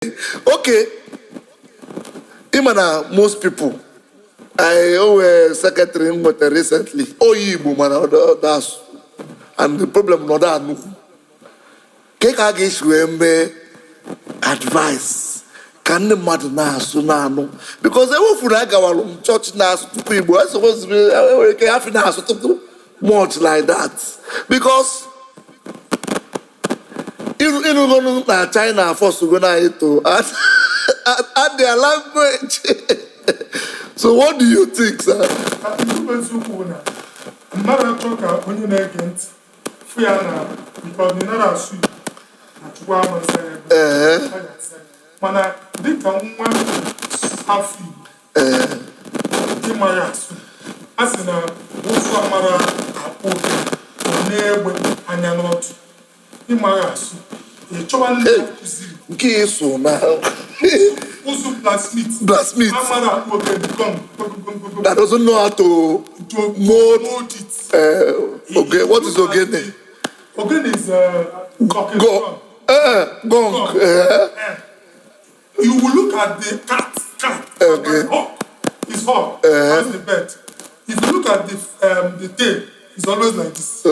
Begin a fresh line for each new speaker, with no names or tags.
Okay, ịma na most people, I owe secretary m nwetara recently, oyi Igbo, mana ọ da asụ, and the problem na ọ da anụkwu ka a ga-esi wee mee advice ka ndị mmadụ na-asụ na-anụ, because ewefuru agawalụ m chọọchị na-asụ tupu Igbo. I suppose enwere ike hafi na-asụ tupu much like that, because ịrụgonu na China force go na anyị to add their language. So what do you think, sir?
Ka ndị bụ eziokwu bụ na mmadụ achọ ka onye na-ege ntị fụ ya na because na ị nara asụ Igbo na Chukwu amasị ya ebe ọ ga-asa ya. Mana dịka nwa afọ Igbo ịmaghị asụ, a sị na ụsụ amara akpụ ogene, ọ na-egbe anya n'ọtụ. Ịmaghị asụ, ị chọwa ndị kụziri.
Nke ịsụ na
ụzụ blacksmith.
Blacksmith.
Amara akpụ ogene, gong gong gong gong.
That doesn't know how to
to
mold.
Mold it.
Okay, what is ogene?
Ogene is talking
Go,
drum.
Gong.
Gong. Eh. You will look at the cat, hawk. It's hawk. That's the bird. If you look at the tail, it's always like this.